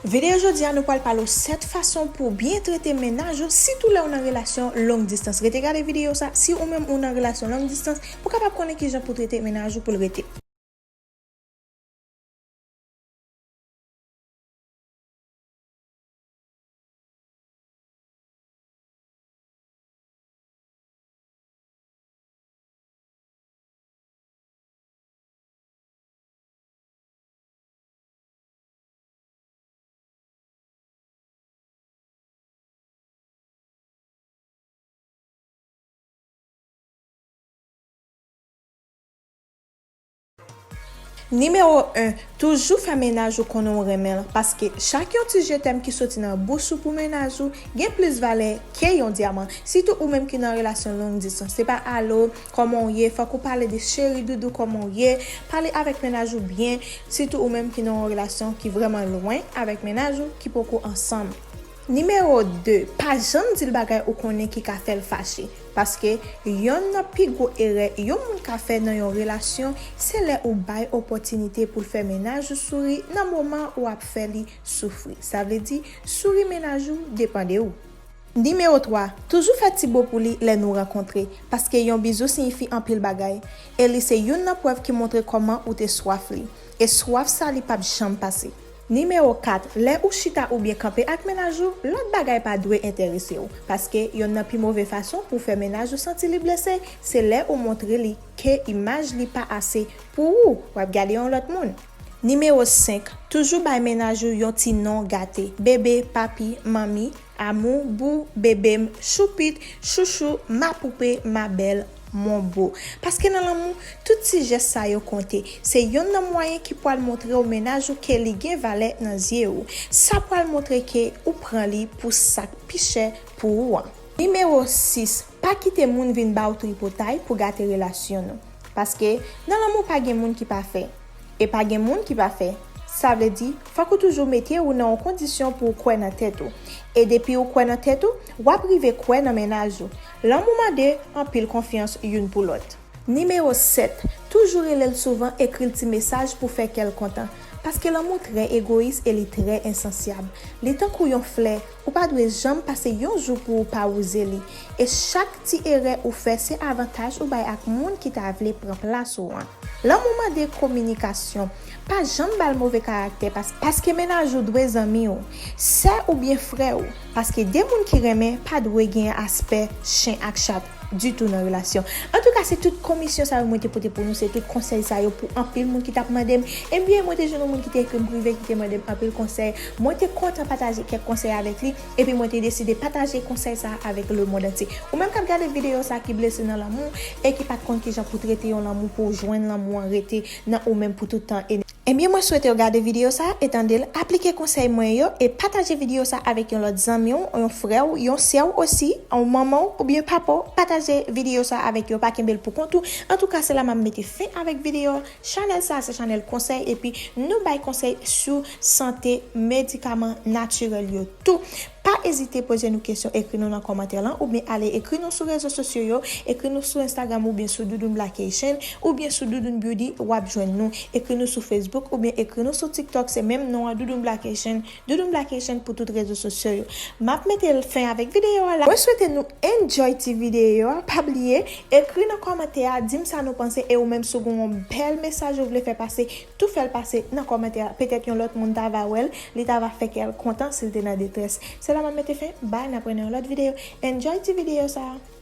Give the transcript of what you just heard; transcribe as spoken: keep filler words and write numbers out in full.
Videyo jodi a, nou pral pale w sèt fason pou w byen trete mennaj ou, sitou lè w nan relasyon long distance. Rete gade videyo sa, si ou menm ou nan relasyon long distance, pou w kapab konnen kijan pou w trete mennaj ou pou l rete. Nimewo en, toujou fè mennaj ou konnen w renmen l, paske chak yon ti je t'aime ki soti nan bouch ou pou mennaj ou gen plis valè ke yon dyaman. Sitou ou menm ki nan relasyon long distance, se pa alo, kòman w ye, fòk ou pale de cheri, doudou, kòman w ye, pale avèk mennaj ou byen, sitou ou menm ki nan yon relasyon ki vrèman lwen avèk mennaj ou ki poko ansanm. Nimewo de, pa janm di l bagay ou konnen ki ka fè l fache. Paske yonn nan pi gwo erè yon moun ka fè nan yon relasyon, se lè ou bay opòtinite pou l fè mennaj ou souri nan moman ou ap fè li soufri. Sa vle di, souri mennaj ou depann de ou. Nimewo twa, toujou fè ti bo pou li lè nou rankontre, paske yon bizou siyifi anpil bagay, e li se youn nan prèv ki montre kòman ou te swaf li. E swaf sa li p ap janm pase. Nimewo kat, lè ou chita oubyen kanpe ak mennaj ou, lòt bagay pa dwe enterese w, paske yonn nan pi move fason pou w fè mennaj ou santi li blese, se lè ou montre li ke imaj li pa ase pou ou, w ap gade yon lòt moun. Nimewo senk, toujou bay mennaj ou yon ti non gate, bebe, papi, manmi, amou, boo, bebe m, choupit, chouchou, ma poupée, ma belle, mon beau. Paske nan lanmou, tout ti jès sa yo konte. Se yonn nan mwayen ki pwal montre w mennaj ou ke li gen valè nan zye ou. Sa pwal montre ke ou pran li pou sa k pi chè pou ou an. Nimewo sis, pa kite moun vin ba w tripotay pou gate relasyon nou. Paske nan lanmou pa gen moun ki pafè. E pa gen moun ki pafè. Sa vle di, fòk ou toujou mete ou nan yon kondisyon pou w kwè nan tèt ou. E depi ou kwè nan tèt ou, w ap rive kwè nan mennaj ou. Lanmou mande anpil konfyans youn pou lòt. Nimewo sèt, toujou rele l souvan, ekri l ti mesaj pou fè kè l kontan. Paske lanmou trè egoyis e li trè ensansyab. Li tankou yon flè, ou pa dwe janm pase yon jou pou ou pa wouze li. E chak ti erè ou fè, se avantaj ou bay ak moun ki ta vle pran plas ou an. Lanmou mande kominikasyon. Pa janm ba l move karaktè pas-, paske mennaj ou dwe zanmi w, sè oubyen frè w. Paske de moun ki renmen pa dwe gen aspè chen ak chat ditou nan relasyon. Antouka, se tout komisyon sa yo mwen te pote pou nou, se tout konsèy sa yo pou anpil moun ki t ap mande m. Ebyen, mwen te jwenn yon moun ki te ekri m prive, ki te mande m anpil konsèy. Mwen te kontan pataje kèk konsèy avèk li, epi mwen te deside pataje konsèy sa a avèk lemonn antye. Ou menm k ap gade videyo sa a ki blese nan lanmou e ki pa t konn kijan pou trete yon lanmou pou w jwenn lanmou an rete nan ou menm pou tout tan. E Ebyen, mwen swete w gade videyo sa a e tande l, aplike konsèy mwen yo e pataje videyo sa a avèk yon lòt zanmi w, yon frè w, yon sè w osi, yon manman w oubyen papa w. Pataje videyo sa a avèk yo, pa kenbe l pou kont ou. Antouka, se la m ap mete fen avèk videyo a. Chanèl sa a se chanèl konsèy, epi nou bay konsèy sou sante, medikaman natirèl yo tou. Pa ezite poze nou kesyon, ekri nou nan kòmantè lan, oubyen ale ekri nou sou rezo sosyo yo, ekri nou sou Instagram oubyen sou Doudoune Black Haitian, oubyen sou Doudoune Beauty, w ap jwenn nou. Ekri nou sou Facebook oubyen ekri nou sou TikTok, se menm non an, Doudoune Black Haitian, Doudoune Black Haitian pou tout rezo sosyo yo. M ap mete fen avèk videyo a la. Mwen swete nou enjoy ti videyo a. Pa bliye, ekri nan kòmantè a, di m sa nou panse, e ou menm si w gen yon bèl mesaj ou vle fè pase, tou fè l pase nan kòmantè a. Petèt yon lòt moun ta va wè l, li ta va fè kè l kontan si l te nan detrès. Se la m ap mete fen. Bye, n ap wè nan yon lòt videyo. Enjoy ti videyo sa a.